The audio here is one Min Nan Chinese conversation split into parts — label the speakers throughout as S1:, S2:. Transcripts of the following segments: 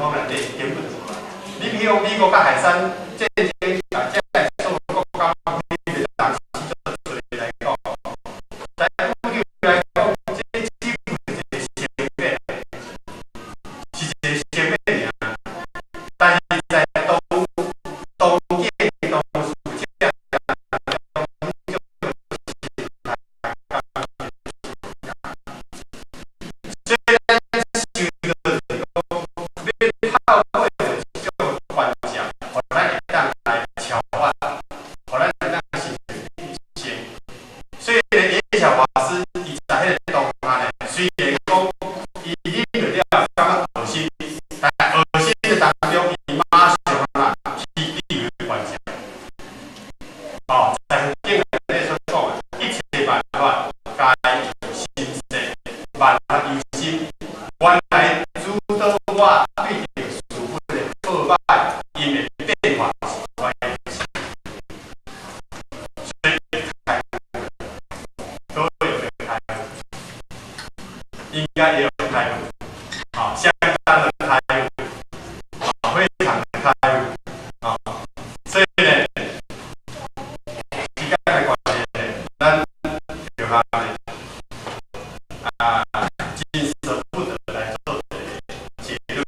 S1: 講內底根本就無啦。你比如講美國佮海山戰爭，共這个所有國家彼個東西足濟來講，在宇宙來講，這只不過一個生命，是一個生命爾。但是在當當今當事者中，所以咱想著就是講，欲透過著這種觀照，予咱會當來超越，予咱會當成就提升。所以呢，耶小法師伊在彼个當下呢，雖然講伊忍著了感覺噁心，但噁心的當中，伊馬上啊起智慧觀照。哦，在佛經內底所講的，一切萬法皆由心生，萬法由心。原來主導我對著事物的好歹，𪜶的變化是關係。所以開悟，各位有沒有開悟？應該也有開悟，好，相當的開悟，啊，非常的開悟，啊，所以呢，時間的關係呢，咱就較呢，啊，真捨不得來做一個結論。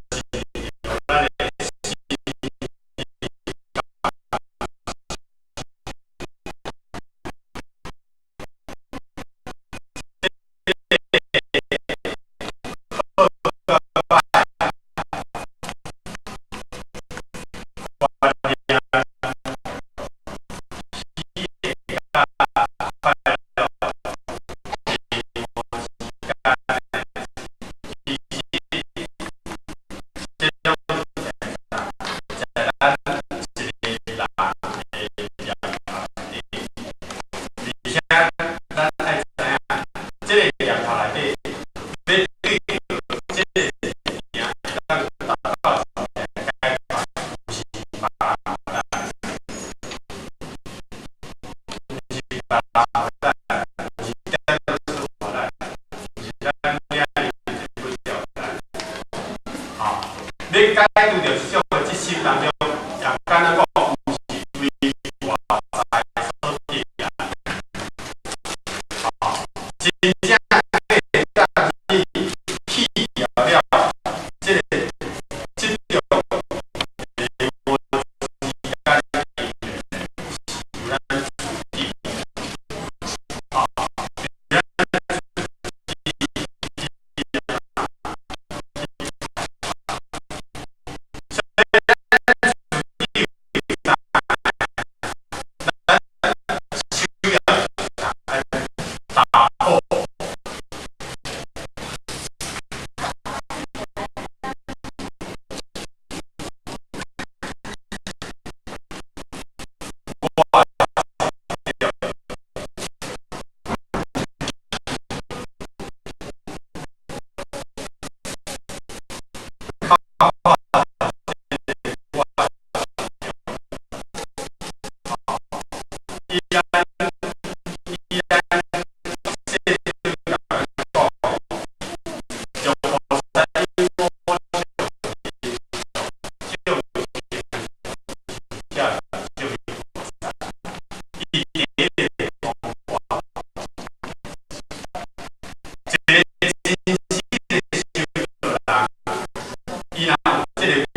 S1: 就是用咱的心。快樂，時間其實這種在咱一個人的念頭內底，而且咱愛知影，這個念頭內底，欲對著這個物件會當達到一個解決，毋是別人予咱，毋是別人予咱，毋是點做予咱，毋是咱領有這本叫咱。好，欲解除著這種的執心當中，也敢若講，毋是為外在所得啊。好，真正會當去去掉了這個執著迷魔之間的因緣，是由咱自己。好，由咱自己。所以咱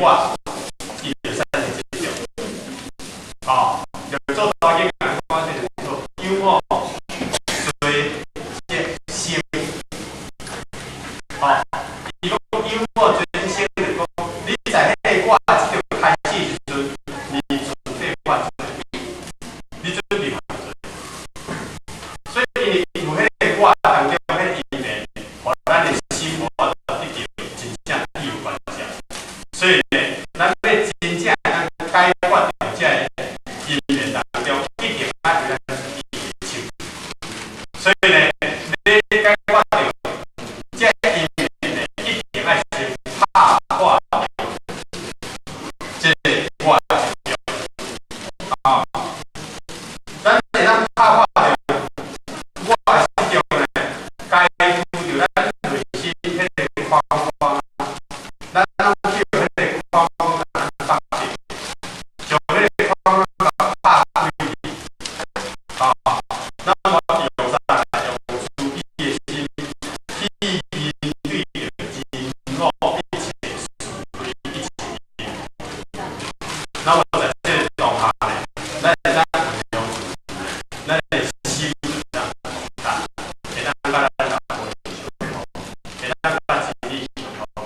S1: 我，伊就產生這種。吼，就做大經人講這個做有我隨這生。吼，伊講有我隨生就講，你在彼個我這個開始時陣，你準備犯罪，你準備犯罪。所以因為有彼個我當中彼個因緣，予咱的心無法度得到真正自由關照。所以呢，咱欲真正通解決著這个因緣當中，一定愛有咱自己的手。所以呢，欲解決著這个因緣呢，一定愛先拍破這个我執著。啊，咱會當拍破著我執著呢，解除著咱內心彼个框框，咱攏叫彼个框框咱縛定，將彼个框框共拍開去。啊，那麼用啥？用慈悲的心去面對著真我一切是非一切因。那麼在這個當下呢，咱會當運用咱的心會當大，會當佮咱老婆相通，會當佮真理相通，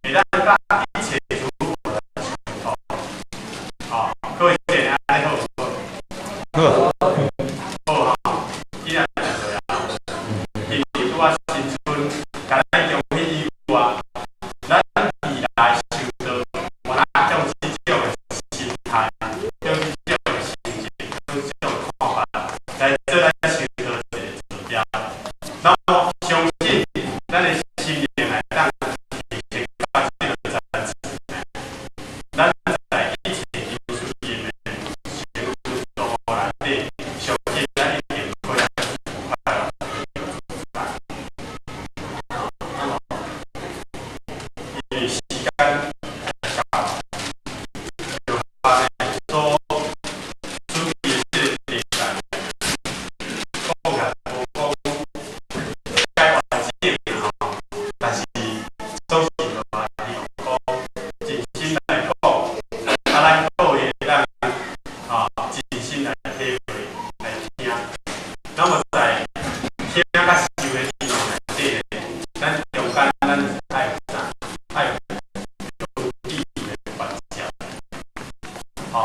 S1: 會當佮一切諸佛相通。啊，各位見按呢好無好？好吼，今仔日就啊，因為拄仔新春，共咱恭喜以外，咱未來修道，嘛若用這種的心態，用這種的心情，用這種看法來做咱修道一個坐標。那麼相信咱的心靈會當提升到這個層次。咱在一切因素因的成就內底，相信咱一定可以快樂自在。那麼，因為時間到，就把所準備的這個題材，講起來無講解完整吼，但是總是嘛希望講真心來講，啊，咱各位會當啊真心來體會來聽。那麼在聽佮受的內容內底呢，咱中間咱愛有啥？愛有智慧的觀照。吼，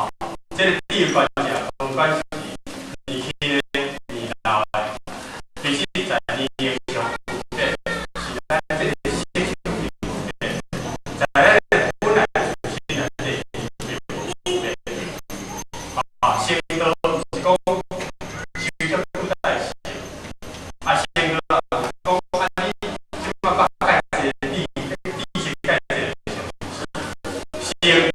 S1: 這个智慧觀照，無管是年輕的、年老的，其實在年齡上有別，是咱這個性上有別，在咱的本來自身內底並無別。啊，成道毋是講修這久才會成，啊，成道講啊，你這擺捌蓋一個知識蓋一個成，成